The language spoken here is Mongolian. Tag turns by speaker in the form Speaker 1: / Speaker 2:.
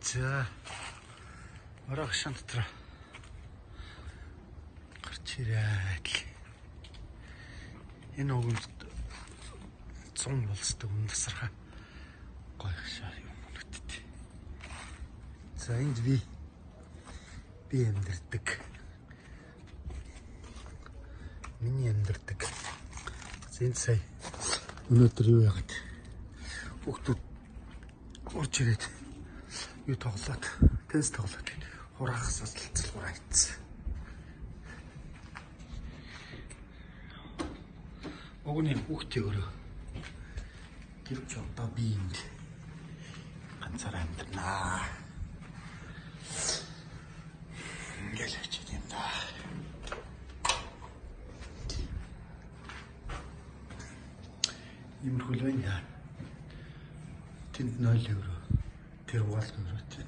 Speaker 1: За орой гашаан дотор гарч ирээд л энэ уганд 100 болсдог үн тасархай гоё гашаа юм өнөттэй. За энд би амьдардаг. Миний амьдардаг. За энд сая өнөөдөр юу яагаад хүүхдүүд орж ирээд юу тоглоод теннис тоглоод хураах салцалгуур хийцэн. Огны хүүхдийн өрөө. Гэвч одоо би энд ганцаараа амьдарнаа. Ингээл очиж юм да. Иймэрхүү л байна. Тэнд 0 евро. Тэр угаал өрөөтэй.